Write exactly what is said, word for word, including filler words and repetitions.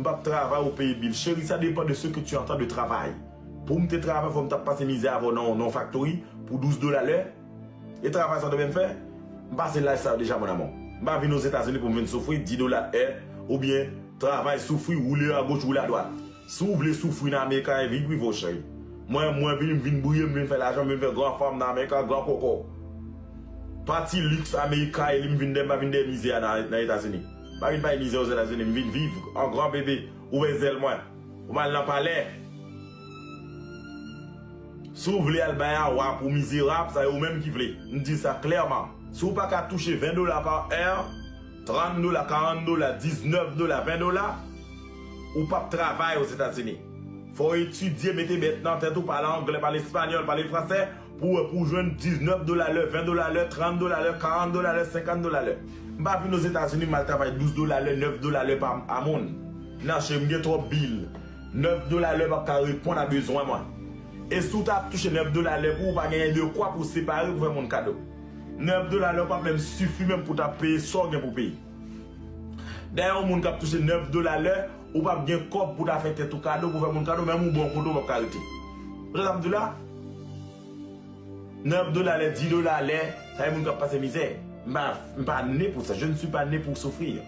M p ap travay ou peye bil. Cheri, sa depan de ce que tu entends de travay. Pou m te travay, fò m t ap pase mizè avè w nan, nan yon faktori pou douz dola lè. E travay sa w te menm fè? M pase laj sa yo deja, mon amour. M pa vin Ozetazini pou m vin soufri, dis dola è, oubyen travay, soufri, woule agoch, woule adwat. Si w vle soufri nan Amerika, e vin prive w, cheri. Mwen, mwen vin, m vin briye, m vin fè lajan, m vin fè gran fam nan Amerika, gran koko. Pati liks Amerika, e li m vin dèyè, m pa vin dèyè mizè a nan, nan Etazini. M pa vin bay mizè Ozetazini, m vin viv an gran bebe, ouvè zèl mwen. Ou m al nan palè. Si w vle al bay awa pou mizerab, sa e ou menm ki vle. M di sa klèman. Si w pa ka touche ven dola pa è, trant dola, karant dola, diznèf dola, ven dola, ou p ap travay Ozetazini. Fò w etidye, mete bèt nan tèt ou, pale anglè, pale espanyòl, pale fransè, pou w wè, pou w jwenn diznèf dola lè, ven dola lè, trant dola lè, karant dola lè, senkant dola lè. M pa vin Ozetazini, m al travay douz dola lè, nèf dola lè pa a moun. Nan cheri, m gen twòp bil. Nèf dola lè p ap ka reponn a bezwen mwen. E si w ta ap touche nèf dola lè pou ou pa genyen dekwa pou w separe pou fè moun kado. Nèf dola lè p ap menm sifi menm pou w ta peye sa w gen pou peye. Dayè, yon moun k ap touche nèf dola lè, ou p ap gen kòb pou w ta fè tèt ou kado, pou fè moun kado, menm yon bon kote ou p ap ka rete. Ou tande sa m di w la? Nèf dola lè, dis dola lè, sa e moun k ap pase mizè. M pa, m pa ne pou sa. Je ne suis pas né pour souffrir.